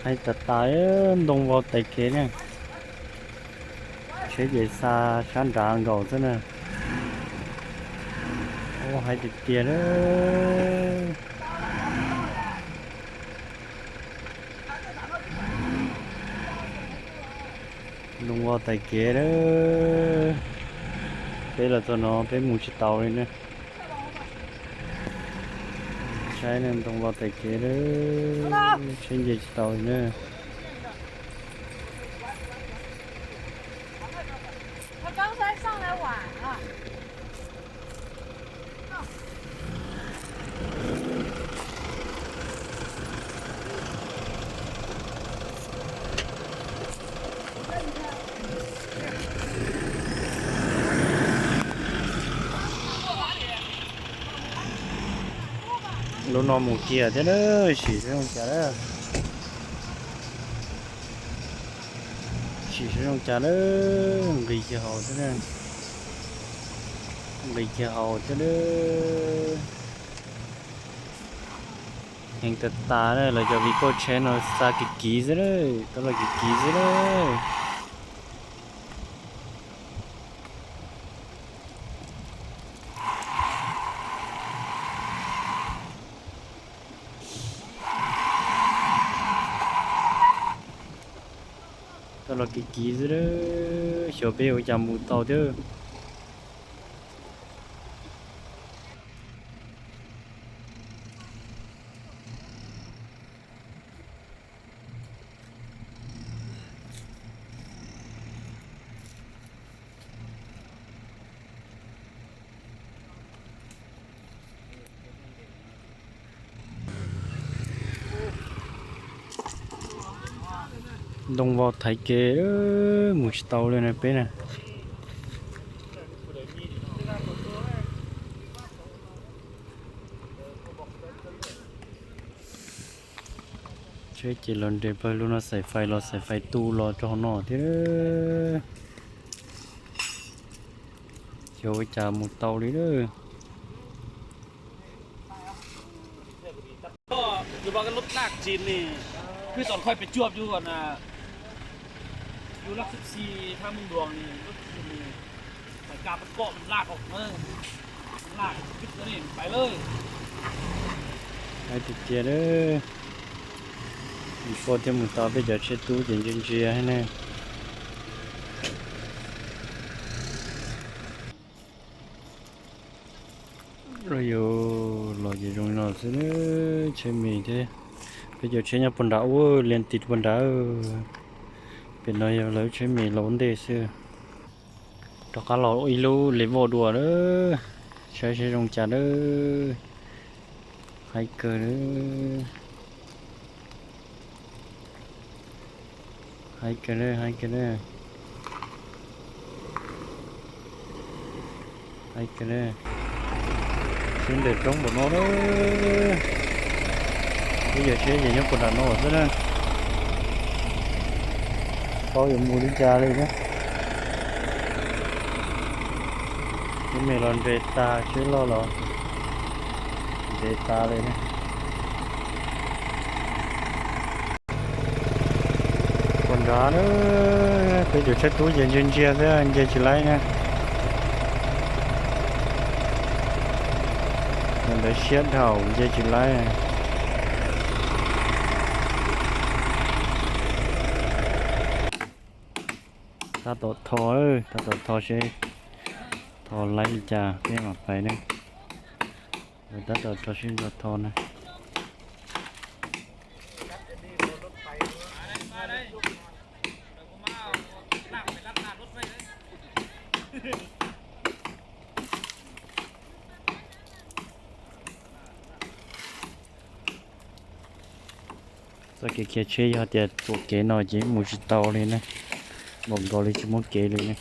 Hais tas tas, ntoo vau tais kev na. Tsheb ces xa sab nrad nkaus xwb na. Ua hais tiag tiag na. Ntoo vau tais kev na. Peb los txog no peb mus tsis tau li na. Saib ntoo vau tais kev na, tsheb nce tsis tau li na. Lub no mus kiag thiab na, sim seb zoo cas na. Sim seb zoo cas na, nqis kiag hauv thiab na. Nqis kiag hauv thiab na. Heev tas tas na, lawv cov vim kauj tsheb no xa kiv kiv xwb na, tau los kiv kiv xwb na. Tau los kiv kiv xwb, xyov peb ua cas mus tau thiab. Ntoo vau thaiv kev, mus tsis tau li na peb na. Tsheb ces los nres pawg lug no, xaim fais los xaim fais tu los rau hauv no thiab. Xyov ua cas mus tau li lawm. Yus lub laj tsis ne, peb tom khoj pes tsawg yus na, yus laj xib xis thaj mej luas ne, lub tsis ne, fais kas kom laj kom laj, laj tsis pib ne, pais lawm. Hais tiag tiag, npaj thiaj mus tau, peb cov tsheb tub ces ntsia ntsia ne. Yus los ces zoo li no xwb, tsheb me thiab. Peb cov tsheb nyob puag nrad ub, lias tis puag nrad. Pem no yog lawv tsheb me los ua ntej xwb. Rov qab los ib lub level dua lawm, saib seb zoo cas lawm. Haib kawg lawm. Haib kawg lawm, haib kawg lawm. Haib kawg lawm. Tsheb nres roob npaum no na. Peb cov tsheb ces nyob puag nram no xwb na. Paub yuav mus li cas li thiab. Tsheb me los nres tas, tsheb loj los nres tas li na. Puag nrad na, peb cov tsheb tub ces ntsia ntsia xwb, nce tsis laib na. Ntawd siab dhau, nce tsis laib. Tab tom tho, tab tom tho seb tho laib li cas peb mam pais ne. Tab tom tso siab ntso tho na. Txoj kev khiav tsheb yog tias tuam kev no ces mus tsis tau li ne, npaum nkaus li tsis muaj kev li ne.